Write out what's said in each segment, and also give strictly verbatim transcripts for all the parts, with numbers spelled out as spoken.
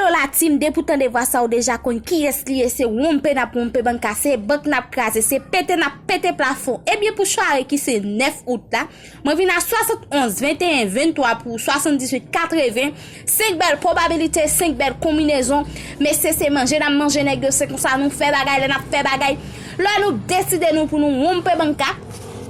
Latin, depi w tande vwa sa, ou deja konn kiyès li ye. Se wonpe n ap wonpe banka, se bank n ap kraze, se pete n ap pete plafon. Ebyen, pou sware ki se nèf out la, mwen vin a swasannonz, venteyen, venntwa pou swasanndizuit, katreven. Senk bèl pwobabilite, senk bèl konbinezon. Mesye, se manje n ap manje nèg yo, se konsa nou fè bagay lè n ap fè bagay. Lè nou deside nou pou nou wonpe banka,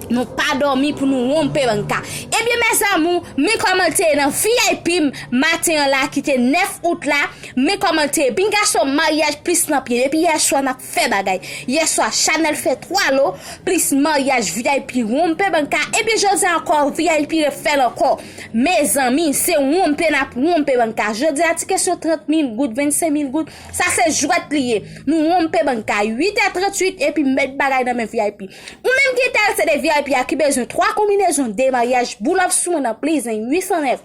nou pa dòmi pou nou wonpe banka. Ebyen, mes amours, men kòman l te ye nan V I P m maten an la, ki te nèf out la. Men kòman l te ye. Pinga cho, maryaj plis nan pye. Depi yèswa n ap fè bagay. Yèswa, Chanèl fè twa lo, plis maryaj V I P wonpe banka. Ebyen, jodi a ankò, V I P refè l ankò. Mezanmi, se wonpe n ap wonpe banka. Jodi a, ti kesyon trant mil goud, vennsenk mil goud, sa se jwèt li ye. Nou wonpe banka. Uit è tranntuit, epi met bagay nan men V I P. Ou menm ki enterese de V I P a, ki bezwen twa konbinezon de maryaj, boulòp sou mwen nan plizen, uit san nèf,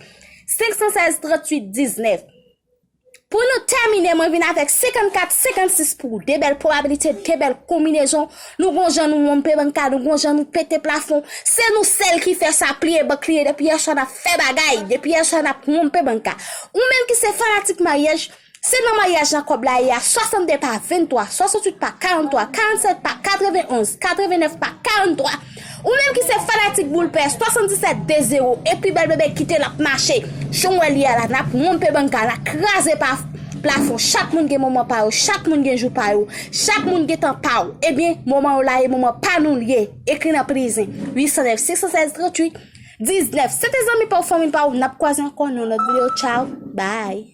senk san sèz, tranntuit diznèf. Pou nou tèmine, mwen vin avèk senkannkat, senkannsis pou de bèl pwobabilite, de bèl konbinezon. Nou gon jan nou wonpe banka, nou gon jan nou pete plafon. Se nou sèl ki fè sa, pliye bank, pliye, depi yèswa n ap fè bagay, depi yèswa n ap wonpe banka. Ou menm ki se fanatik maryaj, se nan maryaj la kòb la ye a, swasannde pa venntwa, swasanntuit pa karanntwa, karannsèt pa katrevenonz, katrevennèf pa karanntwa. Ou menm ki se fanatik boul pè, swasanndisèt de zewo, epi bèl bebe kite l ap mache. Jan w wè li a la, n ap wonpe banka, n ap kraze pa plafon. Chak moun gen moman pa yo, chak moun gen jou pa yo, chak moun gen tan pa w. Ebyen, moman w la e moman pa nou l ye. Ekri nan plizen, uit san nèf, senk san sèz, tranntuit diznèf. Se te zanmi pa w, fanmi pa w, n ap kwaze ankò nan yon lòt videyo. Tchaw, bay.